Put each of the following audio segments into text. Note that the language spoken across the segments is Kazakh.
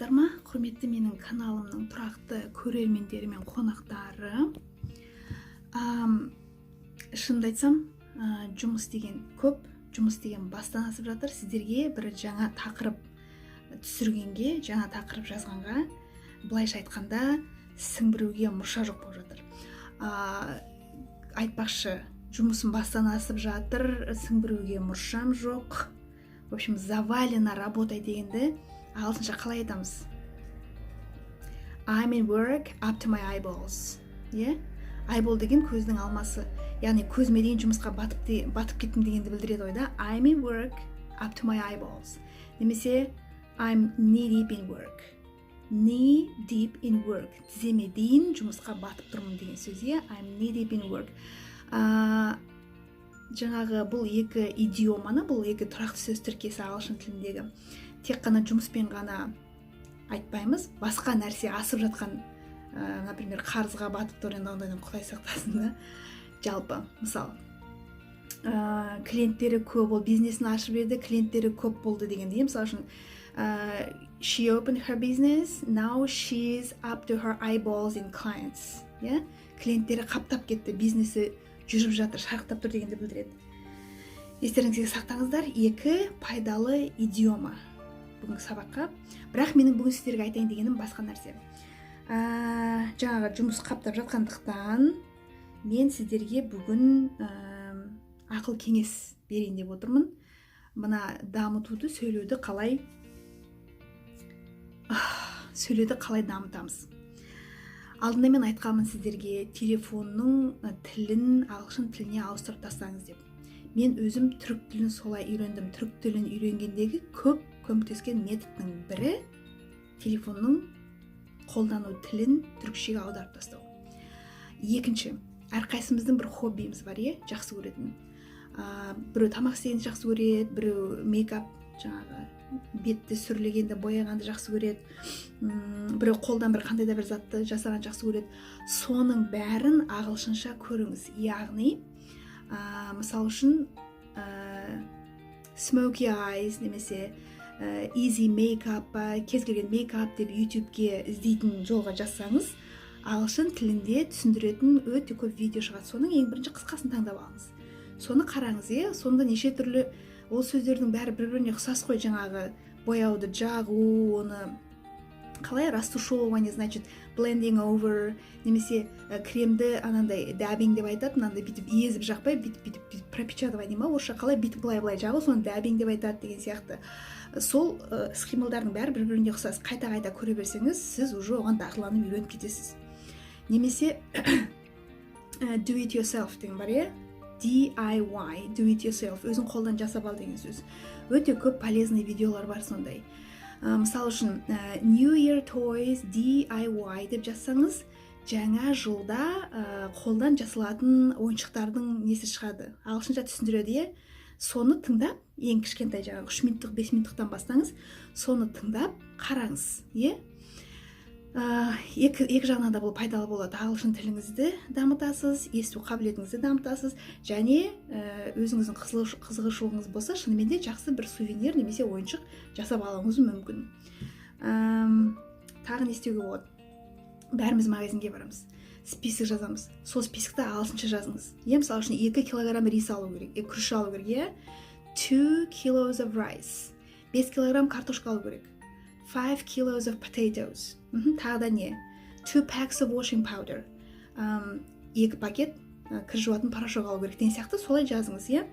Саламатсыздар ма, құрметті менің каналымның тұрақты көрермендері мен қонақтары! Шынымды айтсам, жұмыс деген көп, жұмыс деген бастан асып жатыр. Сіздерге бір жаңа тақырып түсіргенге, жаңа тақырып жазғанға, былайша айтқанда, сіңбіруге мұрша жоқ болып жатыр. Айтпақшы, жұмысым бастан асып жатыр, сіңбіруге мұршам жоқ. В общем, завалена работой дегенді ағылшынша қалай айтамыз? I'm in work up to my eyeballs, иә. Eyeball деген көздің алмасы, яғни көзіме дейін жұмысқа батып кеттім дегенді білдіреді ғой, да. I'm in work up to my eyeballs немесе I'm knee deep in work. Knee deep in work, тіземе дейін жұмысқа батып тұрмын деген сөз, иә. I'm knee deep in work. Жаңағы бұл екі идиоманы, бұл екі тұрақты сөз тіркесі ағылшын тіліндегі тек қана жұмыспен ғана айтпаймыз. Басқа нәрсе асып жатқан, например, қарызға батып тұр, енді ондайдан құдай сақтасын да. Жалпы, мысалы, клиенттері көп, ол бизнесін ашып еді, клиенттері көп болды дегенде, мысалы үшін, she opened her business, now she's up to her eyeballs in clients, иә. Клиенттері қаптап кетті, бизнесі жүріп жатыр, шарықтап тұр дегенді білдіреді. Естеріңізге сақтаңыздар екі пайдалы идиома бүгінгі сабаққа. Бірақ менің бүгін сіздерге айтайын дегенім басқа нәрсе. Жаңағы жұмыс қаптап жатқандықтан, мен сіздерге бүгін ақыл кеңес берейін деп отырмын. Мына дамытуды, сөйлеуді қалай, сөйлеуді қалай дамытамыз? Алдында мен айтқанмын сіздерге, телефонның тілін ағылшын тіліне ауыстырып тастаңыз деп. Мен өзім түрік тілін солай үйрендім. Түрік тілін үйренгендегі көп көмектескен методтың бірі — телефонның қолдану тілін түрікшеге аударып тастау. Екінші, әрқайсымыздың бір хоббиіміз бар, иә, жақсы көретін. Біреу тамақ істегенді жақсы көреді, біреу мейкап, жаңағы бетті сүрлегенді, бояғанды жақсы көреді, біреу қолдан бір қандай да бір затты жасағанды жақсы көреді. Соның бәрін ағылшынша көріңіз. Яғни, мысалы үшін, smoky eyes немесе easy makeup па, кез келген мейкап деп Ютубке іздейтін жолға жазсаңыз, ағылшын тілінде түсіндіретін өте көп видео шығады. Соның ең бірінші қысқасын таңдап алыңыз, соны қараңыз, иә. Сонда неше түрлі ол сөздердің бәрі бір біріне ұқсас қой. Жаңағы бояуды жағу, оны қалай, растушевывание, значит, blending over, немесе кремді анандай dabbing деп айтады, мынандай бүйтіп езіп жақпай, бүйтіп, бүйтіп, бүйтіп пропечатывание ма, орысша қалай, бүйтіп былай былай жағу, соны dabbing деп айтады деген сияқты. Сол іс қимылдардың бәрі бір біріне ұқсас. Қайта қайта көре берсеңіз, сіз уже оған дағдыланып, үйреніп кетесіз. Немесе do it yourself деген бар, иә, DIY, do it yourself, өзің қолдан жасап ал деген сөз. Өте көп полезный видеолар бар сондай. Мысалы үшін, New Year Toys DIY деп жазсаңыз, жаңа жылда қолдан жасалатын ойыншықтардың несі шығады, ағылшынша түсіндіреді, иә. Соны тыңдап, ең кішкентай жаңағы 3 минуттық, 5 минуттықтан бастаңыз, соны тыңдап қараңыз, иә. Екі жағынан да бұл пайдалы болады: ағылшын тіліңізді дамытасыз, есту қабілетіңізді дамытасыз және өзіңіздің қызығушылығыңыз болса, шынымен де жақсы бір сувенир немесе ойыншық жасап алуыңыз мүмкін. Тағы не істеуге болады? Бәріміз магазинге барамыз, список жазамыз. Сол списокті ағылшынша жазыңыз, иә. Мысалы үшін, 2 килограмм рис алу керек, күріш алу керек, иә, 2 kilos of rice. 5 килограмм картошка алу керек, 5 kilos of potatoes. Тағы да не? 2 packs of washing powder, 2 пакет кір жуатын порошок алу керек деген сияқты. Солай жазыңыз, иә.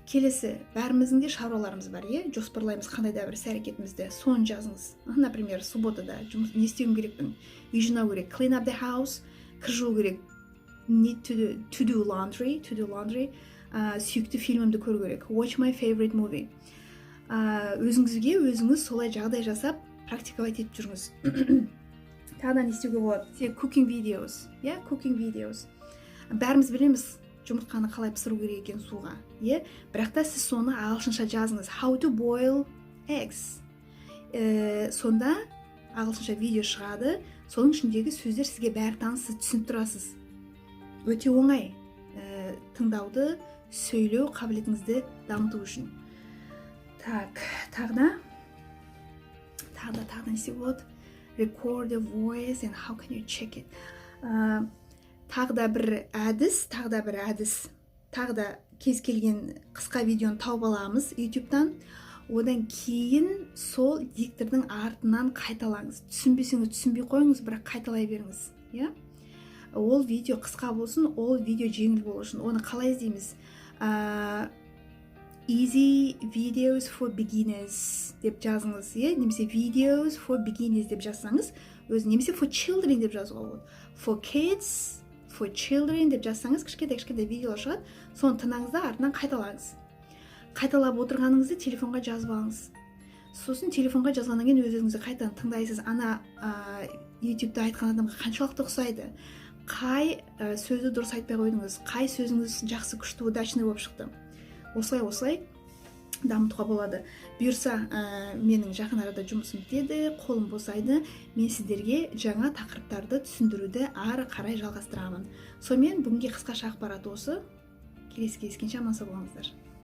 Келесі, бәріміздің де шаруаларымыз бар, иә. Жоспарлаймыз қандай да бір іс әрекетімізді, соны жазыңыз. Например, субботада жұмыс не істеуім керекпін? Үй жинау керек, clean up the house. Кір жуу керек, need to do laundry, to do laundry. Сүйікті фильмімді көру керек, watch my favorite movie. Өзіңізге өзіңіз солай жағдай жасап, практиковать етіп жүріңіз. Тағы да не істеуге болады? Cooking videos, иә, cooking videos. Бәріміз білеміз жұмыртқаны қалай пісіру керек екенін суға, иә. Бірақ та сіз соны ағылшынша жазыңыз: how to boil eggs. Сонда ағылшынша видео шығады, соның ішіндегі сөздер сізге бәрі таныс, сіз түсініп тұрасыз. Өте оңай тыңдауды, сөйлеу қабілетіңізді дамыту үшін. Так, тағы да, тағы да, тағы да не істеуге болады? record your voice and how can you check it? Тағы да бір әдіс, тағы да бір әдіс. Тағы да кез келген қысқа видеоны тауып аламыз Ютубтан. Одан кейін сол диктордың артынан қайталаңыз. Түсінбесеңіз, түсінбей қойыңыз, бірақ қайталай беріңіз, иә. Ол видео қысқа болсын, ол видео жеңіл болу үшін. Оны қалай іздейміз? "Easy videos for beginners" деп жазыңыз, иә, немесе "videos for beginners" деп жазсаңыз өзі, немесе "for children" деп жазуға болады, "for kids", "for children" деп жазсаңыз, кішкентай кішкентай видеолар шығады. Соны тыңдаңыз да, артынан қайталаңыз. Қайталап отырғаныңызды телефонға жазып алыңыз. Сосын телефонға жазғаннан кейін өз өзіңізді қайтадан тыңдайсыз. Ана Ютубта айтқан адамға қаншалықты ұқсайды, қай сөзді дұрыс айтпай қойдыңыз, қай сөзіңіз жақсы, күшті, удачный болып шықты. Осылай, осылай дамытуға болады. Бұйырса, менің жақын арада жұмысым бітеді, қолым босайды, мен сіздерге жаңа тақырыптарды түсіндіруді ары қарай жалғастырамын. Сонымен, бүгінге қысқаша ақпарат осы. Келесі кездескенше аман сау болыңыздар.